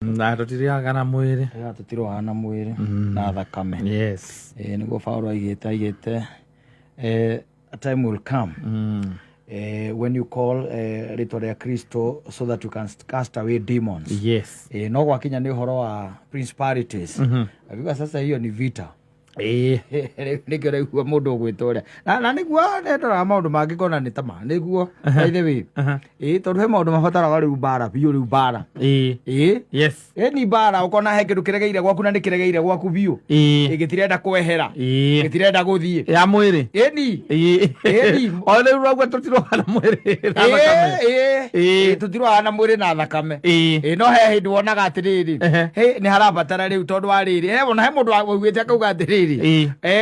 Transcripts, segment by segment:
Na tũtirĩaga na mwĩrĩ. Ĩga tũtirũaga na mwĩrĩ na thakame. Yes. Ĩĩ, nĩguo Paulo aigĩte, a time will come when you call rĩtwa rĩa Kristo so that you can cast away demons. No gwakinya nĩ ũhoro wa principalities, akiuga sasa hiyo ni vita. Nĩkĩo raigua mũndũ ũgwĩta ũrĩa na nĩguo ndoraga maũndũ mangĩ ngona nĩ tama nĩguo, by the way. Ĩĩ, tondũ he maũndũ mabataraga rĩu mbara biũ, rĩu mbara. Ĩĩ. Ĩ ni mbara, ũkona he kĩndũ kĩregeire gwaku na nĩ kĩregeire gwaku biũ. Ĩ, gĩtirenda kwehera. Gĩtirenda gũthiĩ. Ya mwĩrĩ. Ĩni. Ĩni. O rĩu rauga tũtirũaga na mwĩrĩ na thakame. Ĩĩ, tũtirũaga na mwĩrĩ na thakame. Ĩĩ, no he hĩndĩ wonaga atĩrĩrĩ, he nĩ harabatara rĩu, tondũ wa rĩrĩ, he ona he mũndũ waugĩte akauga atĩrĩrĩ,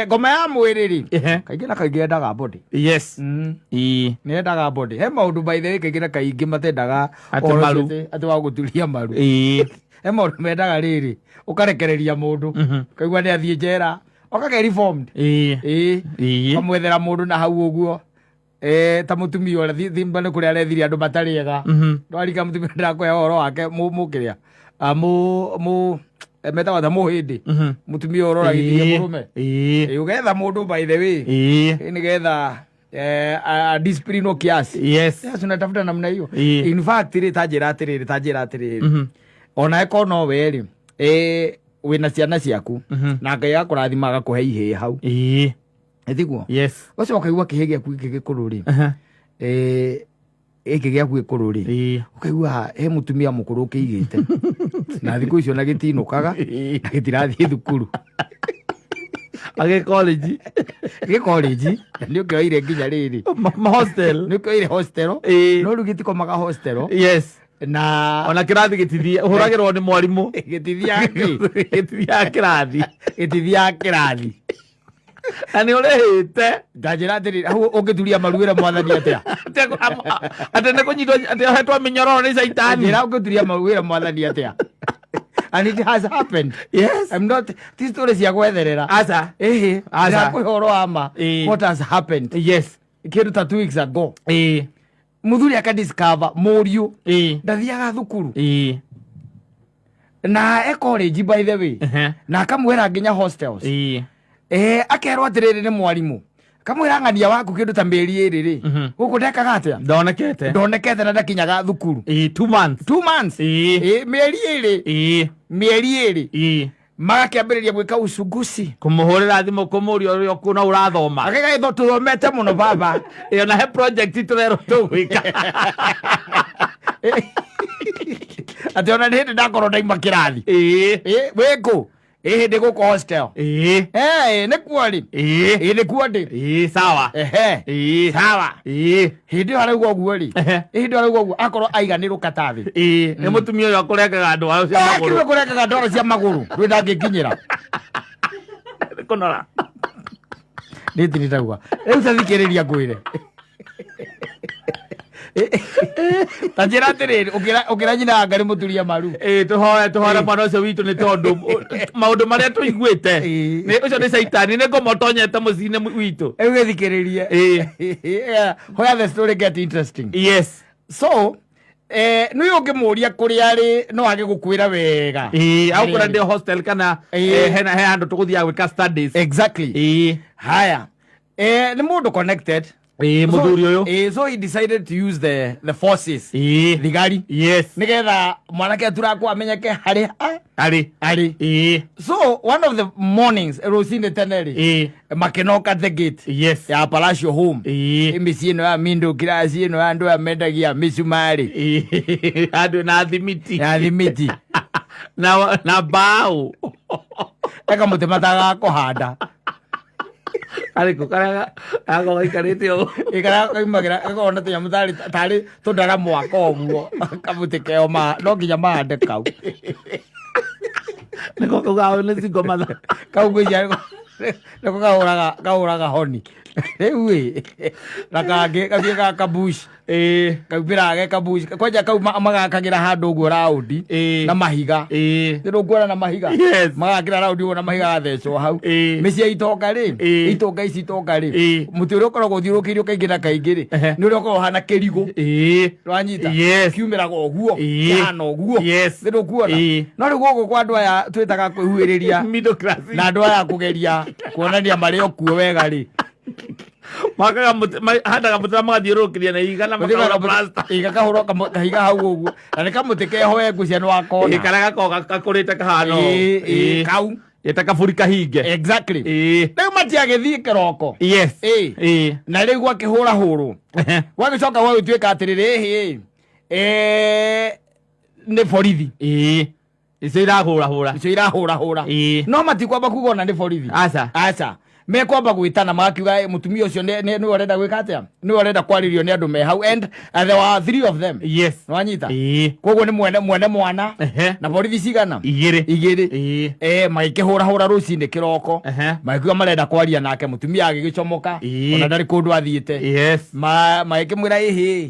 ngoma ya mwĩrĩ rĩ, kaingĩ na kaingĩ yendaga body. Nĩ yendaga body. He maũndũ, by the way, kaingĩ na kaingĩ matendaga Atĩ ũhoro maru. ũcio atĩ wa gũturia maru. He maũndũ mendaga rĩrĩ, ũkarekereria mũndũ, ũkaigua nĩ athiĩ njera okage reformed. Ĩĩ. Ũkamwethera mũndũ na hau ũguo, ta mũtumia ũrĩa thimba nĩ kũrĩa arethirie andũ matarĩ ega. Ndwarika mũtumia ndĩrakũhe ũhoro wake mũkĩrĩa mũ metagwo ta mũhĩndĩ, mũtumia ũrĩa ũragithia mũrũme. Ĩĩ, ũgetha mũndũ, by the way, nĩgetha a discipline kiasi. Yes, unatafuta namna hiyo. In fact rĩ, ta njĩra atĩrĩrĩ, ta njĩra atĩrĩrĩ, ona ĩkorwo no we rĩ, wĩna ciana ciaku na Ngai agakũrathima agakũhe ihĩĩ hau. Ĩtiguo? Yes. Ũcio ũkaigua kĩhĩ gĩaku gĩkĩ gĩkũrũ rĩ, gĩkĩ gĩaku gĩkũrũ rĩ, ũkaigua he mũtumia mũkũrũ ũkĩigĩte na thikũ icio na gĩtinũkaga na gĩtirathiĩ thukuru. Agĩ college. Gĩ college nĩ ũkĩoire nginya rĩrĩ. Ma hostel. Nĩ ũkĩoire hostel. No rĩu gĩtikomaga hostel. Na Ona kĩrathi gĩtithia ũhũragĩrwo nĩ mwarimũ. Gĩtithiaga kĩ? Gĩtithiaga kĩrathi. Gĩtithiaga kĩrathi. Na nĩ ũrĩhĩte. Ndanjĩra atĩrĩrĩ, hau ũngĩturia maru wĩre Mwathani atĩa? Atĩ nĩ kũnyitwo, atĩ ohetwo mĩnyororo nĩ caitani. Njĩra, ũngĩturia maru wĩre Mwathani atĩa? And it has happened. I'm not, ti story cia gwetherera. Aca. Ĩhĩ. Aca. Ndĩrakũhe ũhoro wa ma. What has happened kĩndũ ta 2 weeks ago, mũthuri akadiscover mũriũ ndathiaga thukuru na e college, by the way, na akamwĩra nginya hostels. Akerwo atĩrĩrĩ nĩ mwarimũ, akamwĩra ng'ania waku kĩndũ ta mĩeri 2 rĩ, gũkũ ndekaga atĩa? Ndonekete. Ndonekete na ndakinyaga thukuru. 2 months. 2 months. Mĩeri 2. Mĩeri 2. Magakĩambĩrĩria gwĩka uchunguzi. Kũmũhũrĩra thimũ, kũmũria ũrĩa ũkũ na ũrathoma. Agĩgaĩtwo tũthomete mũno baba. Ĩyo na he project tũrerwo tũgwĩka. Atĩ ona nĩ hĩndĩ ndakorwo ndaima kĩrathi. Wĩkũ? Ĩ hĩndĩ gũkũ hostel. Nĩkuo rĩ? Ĩ nĩkuo ndĩ. Sawa. Ehe. Sawa. Hĩndĩ ĩyo arauga ũguo rĩ, hĩndĩ ĩyo arauga ũguo akorwo aiganĩrũka ta thĩ. Nĩ mũtumia ũyũ akũrengaga ndwaro cia magũrũ. Kiugo kũrengaga ndwaro cia magũrũ ndwĩ ndangĩkinyĩra. Kũnora. Nĩ tiri ndauga rĩu ta thikĩrĩria ngwĩre, ta njĩra atĩrĩrĩ, ũkĩra nyina wa Ngarĩ mũturia maru. Ĩĩ, tũhoe tũhoere mwana ũcio witũ, nĩ tondũ maũndũ marĩa tũiguĩte, nĩ ũcio nĩ caitani, nĩ ngoma ũtonyete mũciĩ-inĩ witũ. Rĩu gĩthikĩrĩrie. Where the story get interesting. So nĩ ũngĩmũria kũrĩa rĩ, no age gũkwĩra wega. Ĩĩ, agũkwĩra ndĩ hostel kana hena he handũ tũgũthiaga gwĩka studies. Haya, nĩ mũndũ connected. Mũthuri ũyũ. So he decided to use the forces, thigari, nigetha mwanake aturakwo amenyeke harĩ Arĩ. Arĩ. So one of the mornings, rũcinĩ tene rĩ, makĩnoka at the gate ya Palacio Home. Mĩciĩ ĩno ya middle class ĩno ya andũ aya mendagia mĩcumarĩ. Handũ na thimiti. Ya thimiti. Na mbaũ. Eka mũtĩ matagakũhanda. Arĩkũ karĩa gakorwo gaikarĩte ũũ? Ĩkarĩa kaumagĩra gakorwo na tũnyamũ tarĩ tũndara mwaka ũguo, kamũtĩ keo no nginya mahande kau. Nĩko kau gao nĩ single mother. Kau ngwĩciria Nĩko kahũraga kahũraga honi rĩu ĩ, na kangĩ gathiĩ ga kabush, kaumĩraga ge kabush kwanja kau magakagĩra handũ ũguo raundi na mahiga. Nĩ ndũkuona na mahiga? Yes. Magakĩra raundi ũguo na mahiga gathecwo hau. Mĩciĩ ya itonga rĩ, itonga ici itonga rĩ, mũtĩ ũrĩa ũkoragwo ũthiũrũrũkĩirio kaingĩ na kaingĩ rĩ, nĩ ũrĩa ũkoragwo ũhana kĩrigũ. Wanyita? Yes. Kiumĩraga ũguo, kĩhana ũguo. Nĩ ndũkuona? No rĩu gũkũ kwa andũ aya twĩtaga kwĩhuhĩrĩria Middle class. Na andũ aya kũgeria kuonania marĩ o kuo wega rĩ, Makaga mũtĩ, handaga mũtĩ na magathiũrũrũkĩria na ihiga na makahũra plaster. Gakahũrwo kahiga hau ũguo na nĩ kamũtĩ keho we ngũcia nĩ wakona. Karĩa gakoragwo gakũrĩte kahana ũũ. Ĩĩ, kau. Ĩ, ta kaburi kahinge. Exactly. Rĩu matiagĩthiĩ kĩroko. Na rĩu gwakĩhũrahũrwo, gwagĩcoka gwagĩtuĩka atĩrĩrĩ, ĩhĩ, nĩ borithi. Icio irahũrahũra. Icio irahũrahũra. No matikwamba kuga ona nĩ borithi. Aca. Aca, mekwamba gwĩtana magakiuga, "Eh, mũtumia ũcio nĩwe ũrenda gwĩka atĩa, nĩwe ũrenda kwarĩrio nĩ andũ me hau," and there were three of them. Nĩwanyita? Koguo nĩ mwene mwana na borithi cigana? Igĩrĩ. Igĩrĩ. Magĩkĩhũrahũra rũcinĩ kĩroko, magĩkiuga marenda kwaria nake. Mũtumia agĩgĩcomoka, ona ndarĩ kũndũ athiĩte. Magĩkĩmwĩra, ĩhĩ,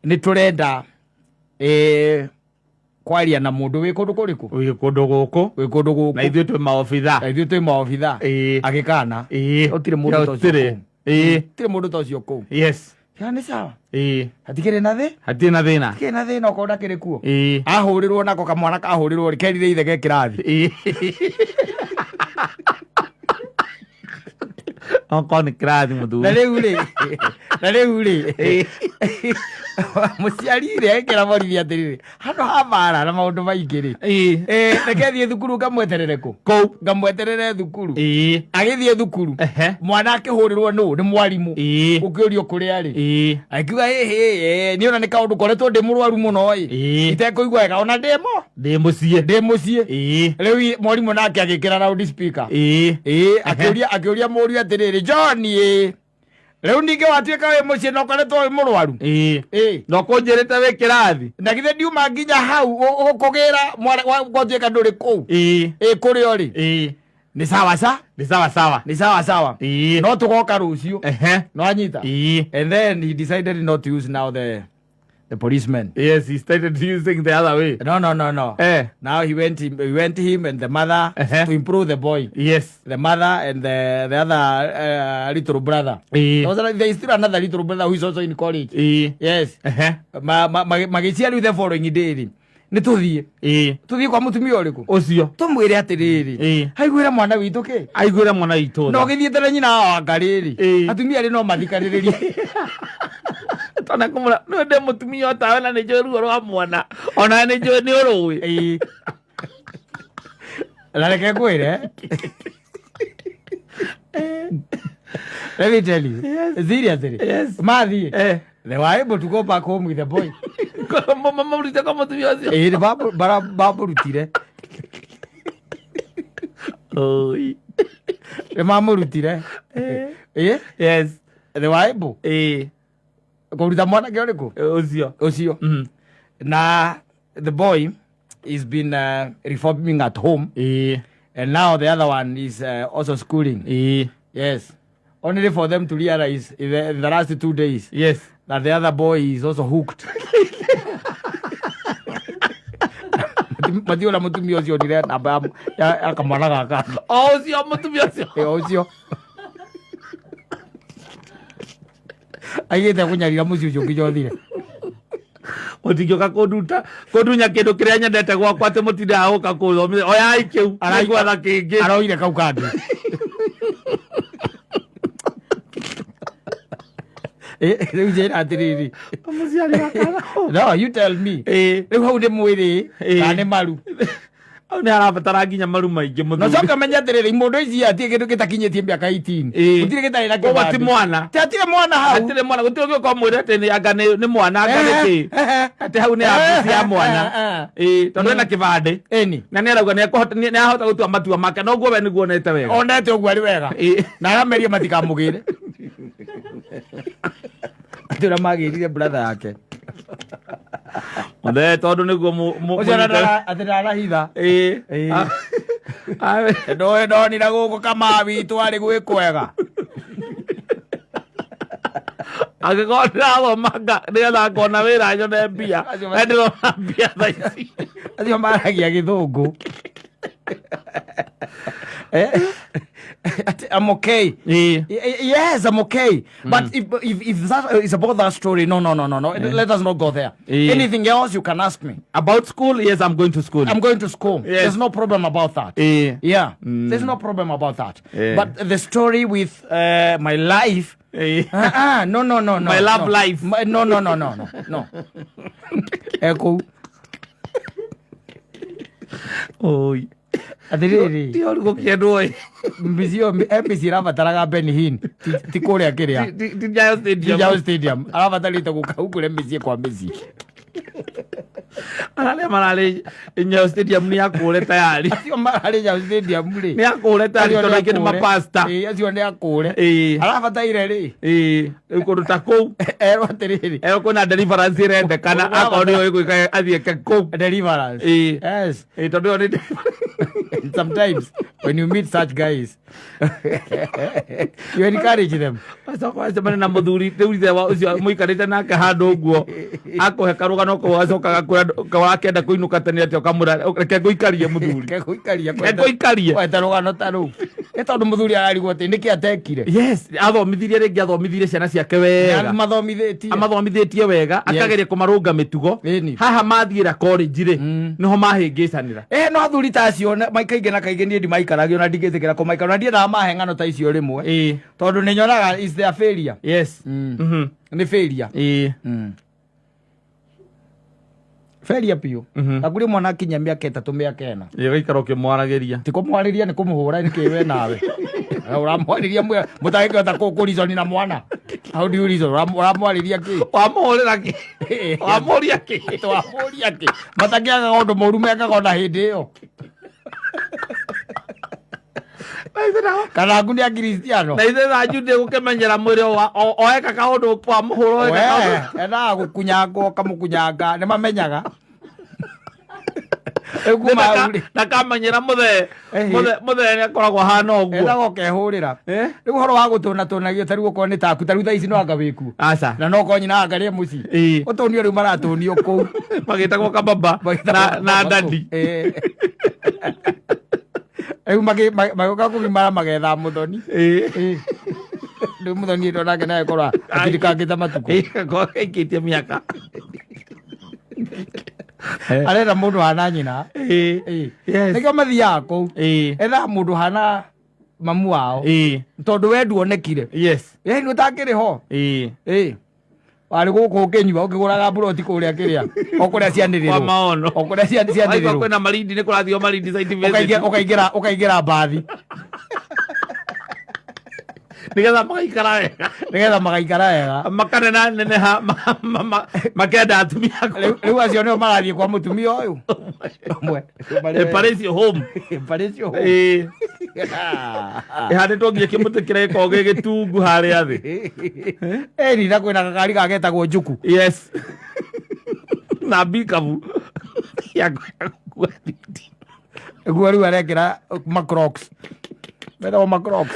nĩ tũrenda kwaria na mũndũ wĩ kũndũ kũrĩkũ? Wĩ kũndũ gũkũ. Wĩ kũndũ gũkũ. Na ithuĩ twĩ maobitha. Na ithuĩ twĩ maobitha. Agĩkana, gũtirĩ mũndũ ta ũcio Gũtirĩ. kũu. Gũtirĩ mũndũ ta ũcio kũu. Ya nĩ sawa, hatikĩrĩ na thĩ. Hatirĩ na thĩna. Hatikĩrĩ na thĩna okorwo ndakĩrĩ kuo. Ahũrĩrwo nako kamwana kahũrĩrwo rĩ, kerire ithe ge kĩrathi. Okorwo nĩ kĩrathi Na mũthuri. Rĩu rĩ, mũciari rĩ agĩkĩra borithi atĩrĩrĩ, handũ ha mbara na maũndũ maingĩ rĩ, reke thiĩ thukuru ngamweterere kũ? Kũu. Ngamweterere thukuru. Agĩthiĩ thukuru, mwana akĩhũrĩrwo nũ? Nĩ mwarimũ. Ũkĩũrio kũrĩa rĩ, akiuga, ĩhĩ, niĩ ona nĩ kaũndũ koretwo ndĩ mũrwaru mũno ĩ, itekũigua wega ona ndĩmo Ndĩ mũciĩ. Ndĩ mũciĩ. Rĩu mwarimũ nake agĩkĩra loud speaker. Akĩũria mũriũ atĩrĩrĩ, John, ĩ rĩu ningĩ watuĩka wĩ mũciĩ na ũkoretwo wĩ mũrwaru? Na ũkũnjĩrĩte wĩ kĩrathi. Na githĩ ndiuma nginya hau gũkũgĩra gwatuĩka ndũrĩ kũu? Kũrĩa ũrĩ nĩ sawa sa? Nĩ sawa sawa. Nĩ sawa sawa. No tũgoka rũciũ. Nĩwanyita? And then he decided not to use now the policeman. Yes, he started using the other way. No, no, no, no. Now he went him and the mother to improve the boy. The mother and the other little brother. There is still another little brother who is also in college. Yes. Magĩcia rĩu the following day rĩ, nĩ tũthiĩ tũthiĩ kwa mũtumia ũrĩkũ? Ũcio. Tũmwĩre atĩrĩrĩ, aiguĩre mwana witũ kĩ? Aiguĩre mwana witũ na tha. Ũgĩthiĩte na nyina wa wanga rĩrĩ, atumia rĩ no mathikanĩrĩrie. Tona kũmũra nĩ ndĩ mũtumia otawe na nĩ njũĩ ruo rwa mwana, ona nĩ njũĩ nĩ ũrũĩ. Na reke ngwĩre, let me tell you. Seriously. Mathiĩ, they were able to go back home with the boy. Mamũrute kwa mũtumia ũcio. Ĩĩ, bamũrutire. Oi. Nĩ mamũrutire. Ĩĩ. They were able kũruta mwanake ũrĩkũ? Ũcio. Ũcio. Na the boy is been reforming at home, and now the other one is also schooling. Yes, only for them to realize in the last 2 days that the other boy is also hooked. Mationa mũtumia ũcio onire namba ya kamwana gaka. O ũcio mũtumia ũcio. Ĩ, o ũcio aigĩte kũnyarira mũciĩ ũcio nginya ũthire. Mũtingĩũka kũnduta kũndunya kĩndũ kĩrĩa nyendete gwakwa atĩ mũtindaga gũka kũthomithia, oyai kĩu, nĩngwetha kĩngĩ. Aroire kau kangĩ. Rĩu njĩra atĩrĩrĩ, Mũciari wa kana. No you tell me, rĩu hau nĩ mwĩrĩ kana nĩ maru? Hau nĩ harabatara nginya maru maingĩ, Na mũthuri. coka menye atĩrĩrĩ, mũndũ ici atirĩ kĩndũ gĩtakinyĩtie mĩaka 18. Gũtirĩ gĩtarĩ na Koguo ti kĩbandĩ. mwana. Ti hatirĩ mwana hau. Hatirĩ mwana, gũtirĩ ũngĩũka ũmwĩre atĩ nĩ anga nĩ mwana, anga nĩ kĩ, atĩ hau nĩ abusi ya mwana. Tondũ ena kĩbandĩ. Ĩni. Na nĩ arauga nĩ ahota gũtua matua make, noguo we nĩguo onete wega. Onete ũguo arĩ wega. Na arameria matikamũgĩre atĩ ũrĩa magĩrire brother yake. Mũthee, tondũ nĩguo Ũcio atĩ ndarahitha. Ndoĩ ndonire gũkũ kamaa witũ arĩ gwĩ kwega. Angĩkorwo ndĩrathoma nĩgetha ngona wĩra nyone mbia. Na ndĩrona mbia thaa ici. Acio maragia gĩthũngũ. Ati, I'm okay. Yes, I'm okay. But if that is about that story, no, no, no, no, no. Let us not go there. Anything else you can ask me. About school, yes, I'm going to school. I'm going to school. Yes. There's no problem about that. Yeah. There's no problem about that. But the story with my life, no, no, no, no. My love no. life. No, no, no, no, no, no. Eko. Oi. Atiriri. Ti ũru gũkĩendwo ĩ. Mbici ĩyo MBC ĩrabataraga Benny Hinn ti kũrĩa kĩrĩa. Ti Nyayo Stadium. Nyayo Stadium arabatarĩte gũka hukure mĩciĩ kwa mĩciĩ. Arĩa mararĩ Nyayo Stadium nĩ akũre tayari. Acio mararĩ Nyayo Stadium rĩ. Nĩ akũre tayari tondũ aingĩ nĩ mapasta. Ĩĩ, acio nĩ akũre. Ĩĩ. Arabataire rĩ. Ĩĩ, rĩu kũndũ ta kũu. Erwo atĩrĩrĩ. Erwo kwĩna deliverance ĩrendekana akorwo nĩyo ĩgwĩka athiĩ eke kũu. Deliverance. Ĩĩ. Yes. Ĩĩ, tondũ ĩyo nĩ Sometimes when you meet such guys, you encourage them. Acoka wacemania na mũthuri rĩu ithe wa ũcio mũikarĩte nake handũ ũguo akũhe karũgano kau acoka agakwĩra wakĩenda kũinũka tene atĩa ũkamwĩra reke ngũikarie mũthuri. Reke ngũikarie. Reke ngũikarie. Kweta rũgano ta rũu. Nĩ tondũ mũthuri ararigwo atĩ nĩkĩ atekire. Yes, athomithirie rĩngĩ athomithirie ciana ciake wega. Amathomithĩtie. Amathomithĩtie wega akageria kũmarũnga mĩtugo. Ĩni. Haha mathiĩra college rĩ nĩho mahĩngĩcanĩra. No athuri ta acio kaingĩ na kaingĩ niĩ ndimaikaragio na ndingĩtĩkĩra kũmaikara na ndiendaga mahe ng'ano ta icio rĩmwe. Tondũ nĩ nyonaga is their failure. Yes. Nĩ failure. Failure biũ. Na kũrĩ mwana akinyia mĩaka 3 mĩaka 4. Ĩĩ, ũgaikara ũkĩmwaragĩria. Ti kũmwarĩria nĩ kũmũhũra nĩkĩ we nawe. Ũramwarĩria mũtangĩkĩhota kũreason na mwana. How do you reason? Ũramwarĩria kĩ? Wamũhũrĩra kĩ? Wamũria kĩ? Wamũria kĩ? Matakĩagaga ũndũ mũru mekaga ona hĩndĩ ĩyo. Kana aku nĩ Akristiano. Na ithe thanju ndĩ gũkĩmenyera mwĩrĩ oeka kaũndũ wamũhũra oeka kaũndũ. We, endaga gũkunyangwo ũkamũkunyanga, nĩ mamenyaga. Rĩu kuma hau rĩ. Ndakamenyera mũthee. Mũthee nĩ akoragwo ahana ũguo. Endaga ũkehũrĩra. Rĩu ũhoro wa gũtũnatũnagio ta rĩu okorwo nĩ taku, ta rĩu thaa ici no anga wĩkuo. Aca. Na no okorwo nyina anga rĩ mũciĩ. Ũtũnio rĩu maratũnio kũu. Magĩtagwo kababa Magĩtagwo na kababa dadi. kũu. Rĩu magĩũka kũgimara magetha mũthoni. Rĩu mũthoni ĩno nake naye korwo atirikangĩte matukũ. Akorwo aikĩtie mĩaka. Arenda mũndũ hana nyina. Yes. Nĩkĩo mathiaga kũu. Ethaga mũndũ hana mamu wao. Tondũ we nduonekire. Yes. Nĩ ũtakĩrĩ ho. Warĩ gũkũ ũkĩnyua ũkĩgũraga mburoti kũrĩa kĩrĩa. O kũrĩa cianĩrĩrwo. Kwa maono. O kũrĩa cianĩrĩrwo. Waigua kwĩna Malindi, nĩ kũrathio Malindi site visit. Ũkaingĩra mbathi. Nĩgetha magaikara wega. Nĩgetha magaikara wega. Makanena neneha, makenda atumia akwa. Rĩu acio nĩo marathiĩ kwa mũtumia ũyũ. Ũmwe. Parisio home. Parisio home. Ĩhandĩtwo nginya kĩmũtĩ kĩrĩa gĩkoragwo gĩ gĩtungu harĩa thĩ. Ĩni, na kwĩna gakari gagetagwo Njuku. Yes. Na mbikabu. Ya gũkua thiti. Guo rĩu arekĩra macrocs. Metagwo macrocs.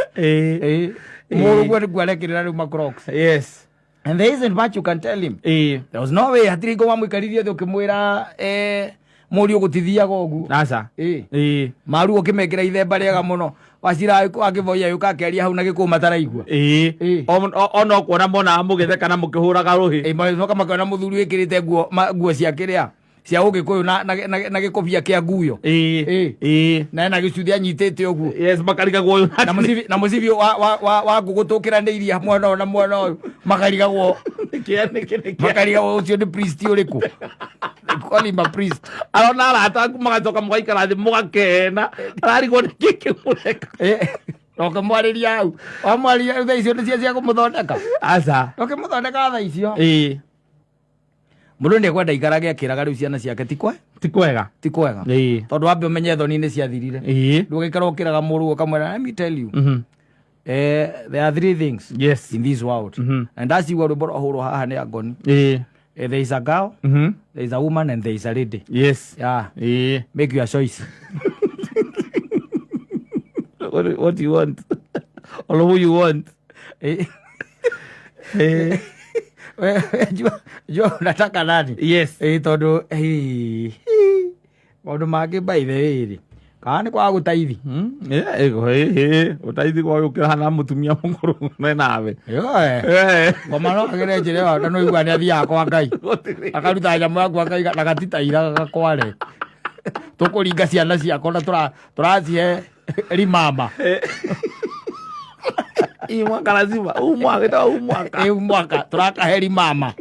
Mũrũguo nĩguo arekĩrĩra rĩu macrocs. Yes. And there isn't much you can tell him. There was no way hatirĩ hingo wamũikaririe thĩ ũkĩmwĩra, mũriũ gũtithiaga ũguo. Aca. Maru ũkĩmekĩra ithemba rĩega mũno. Wacira akĩboia yũka akĩaria hau na gĩkũyũ mataraigua. Ona kuona monaga mũgĩtheka na mũkĩhũraga rũhĩ. Magĩcoka makĩona mũthuri wĩkĩrĩte nguo cia kĩrĩa cia ũgĩkũyũ na gĩkobia kĩa nguyo. Na ena gĩcuthi anyitĩte ũguo. Yes, makarigagwo ũyũ. Na mũcibi wa ngũkũ tũkĩranĩirie mwena ũyũ na mwena ũyũ. Makarigagwo. Nĩkĩ, nĩkĩ, nĩkĩ? Makarigagwo ũcio nĩ priest ũrĩkũ? They call him a priest. Arona arata aku magacoka mũgaikara thĩ mũgakena. Ararigwo nĩ kĩ kĩmũreka. Na ũkĩmwarĩria hau. Wamwarĩria rĩu thaa icio nĩcio cia kũmũthondeka. Aca. Na ũkĩmũthondeka thaa icio. Mũndũ nĩekwenda aikarage akĩraga rĩu ciana ciake ti kwe? Ti kwega. Ti kwega. Tondũ wambe ũmenye thoni nĩ ciathirire. Ndũgĩikara ũkĩraga mũrũ ũkamwĩra, let me tell you. There are three things in this world. And that's you rwĩmbo rwahũrwo haha nĩ Angoni. There is a girl, there is a woman and there is a lady. Yes. Yeah. Make your choice. What you want or who you want. Eh. Jua unataka nani. Yes. Tondu maundu mangĩ by the way rĩ, kana nĩ kwaga gũtaithi. Ũtaithi kwa gũkĩra hana mũtumia mũkũrũ me nawe. Yoe. Ngoma no agere njĩra ĩyo na no igua nĩ athiaga kwa Ngai. Akaruta nyamũ yaku akaiga na gatitaira gakware. Tũkũringa ciana ciakwa na tũracihe rimama. Hii mwaka lazima huu mwaka itawa huu mwaka. Ĩ mwaka tũrakahe rimama.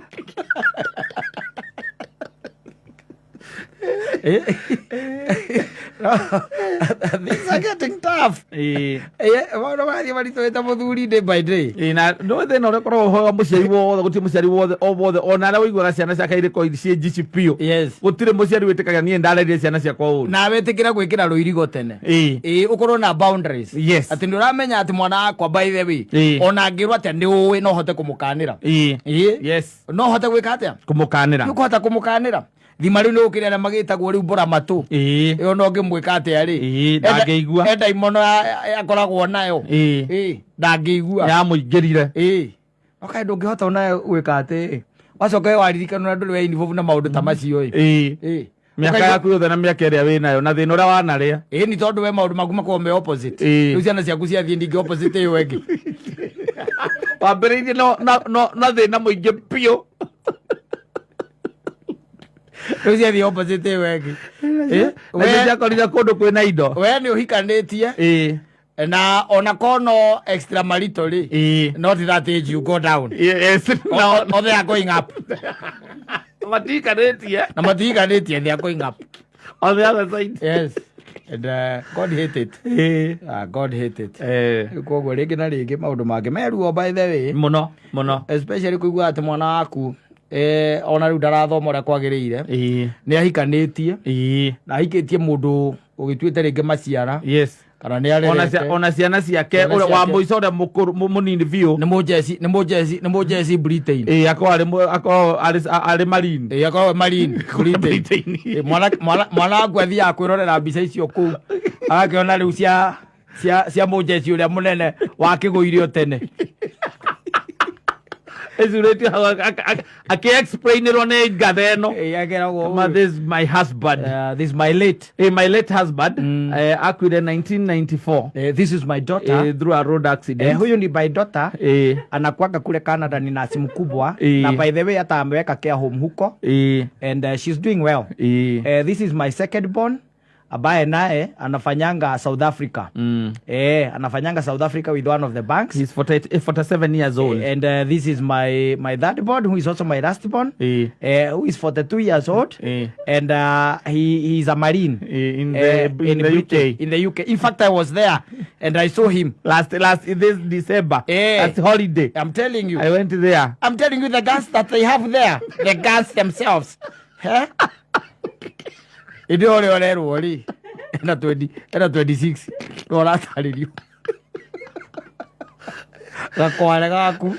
Things are getting tough. Maũndũ marathiĩ maritũhĩte mũthuri day by day. Na no thĩna ũrĩa ũkoragwo ho wa mũciari wothe, gũtirĩ mũciari wothe o wothe ona arĩa ũiguaga ciana ciake irĩ ko ciĩ njici biũ. Yes. Gũtirĩ mũciari wĩtĩkagia niĩ ndarerire ciana ciakwa ũru. Na wetĩkĩra gwĩkĩra rũirigo tene. Ĩ ũkorwo na boundaries. Yes. Atĩ nĩ ũramenya atĩ mwana wakwa by the way, ona angĩrwo atĩa nĩ ũĩ no hote kũmũkanĩra. Ĩ. Yes. No hote gwĩka atĩa? Kũmũkanĩra. Nĩ ũkũhota kũmũkanĩra. Thima rĩu nĩ gũkĩrĩ arĩa magĩtagwo rĩu mbũra matũ. Ĩyo no ngĩmwĩka atĩa rĩ? Ndangĩigua. Enda imono akoragwo nayo. Ndangĩigua. Yamũingĩrire. Okaĩ ndũngĩhota ona gwĩka atĩ wacoka we waririkana ũrĩa ndũrĩ we involved na maũndũ ta macio ĩ. Mĩaka yaku yothe na mĩaka ĩrĩa wĩ nayo na thĩna ũrĩa wanarĩa. Ĩ ni tondũ we maũndũ maku makoragwo me opposite. Rĩu ciana ciaku ciathiĩ ningĩ opposite ĩyo ĩngĩ. Wambĩrĩirie na thĩna mũingĩ biũ. Rĩu ciathiĩ opposite ĩyo ĩngĩ. Nacio ciakorire kũndũ kwĩna indo. We nĩ ũhikanĩtie na ona kono extramarital rĩ, not that age you go down. Yes. Or they are going up. Matihikanĩtie. Na matihikanĩtie, they are going up. On the other side. Yes. And God hate it. Ah, God hate it. Koguo rĩngĩ na rĩngĩ maũndũ mangĩ meruo by the way. Mũno mũno. Especially kũigua atĩ mwana waku ona rĩu ndarathoma ũrĩa kwagĩrĩire. Nĩ ahikanĩtie. Na ahikĩtie mũndũ ũgĩtuĩte rĩngĩ maciara. Kana nĩ arerete. Ona ciana ciake Ciana ũrĩa wa ciake. mũico ũrĩa mũkũrũ mũnini biũ. Nĩ mũjeci nĩ mũjeci nĩ mũjeci Britain. Akorwo arĩ akorwo arĩ marine. Akorwo marine Britain. Britain. Mwana waku athiaga kwĩrorera mbica icio kũu agakĩona rĩu cia mũjeci ũrĩa mũnene wakĩgũirio tene. Ecurĩtio hau akĩ-explainĩrwo nĩ ngatha ĩno. Akeragwo Ma, this is my husband. This is my late. My late husband akuire 1994. This is my daughter. Through a road accident. Huyu ni my daughter. Anakuaga kule Canada, ni nasi mkubwa. Na by the way hata ameweka care home huko. And she's doing well. This is my second born ambaye naye anafanyanga South Africa. Anafanyanga South Africa with one of the banks. He's 47 years old. And this is my third born who is also my last born. Who is 42 years old. And he is a marine. In the Britain, UK. In the UK. In fact, I was there and I saw him. Last this December. Last holiday. I'm telling you. I went there. I'm telling you the guns that they have there. The guns themselves. Eh? Ĩndĩ ũrĩa ũrerwo rĩ ena 20 ena 26 no ũratarĩrio gakware gaku.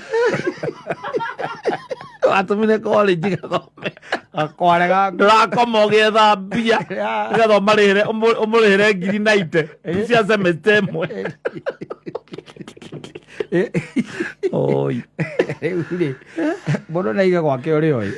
Watũmire college gathome. Gakware gaku. Ndũrakoma ũgĩetha mbia nĩgetha ũmarĩhĩre ũmũrĩhĩre ngiri 90 cia semester ĩmwe. Oi. Rĩu rĩ mũndũ naige gwake ũrĩa oĩ.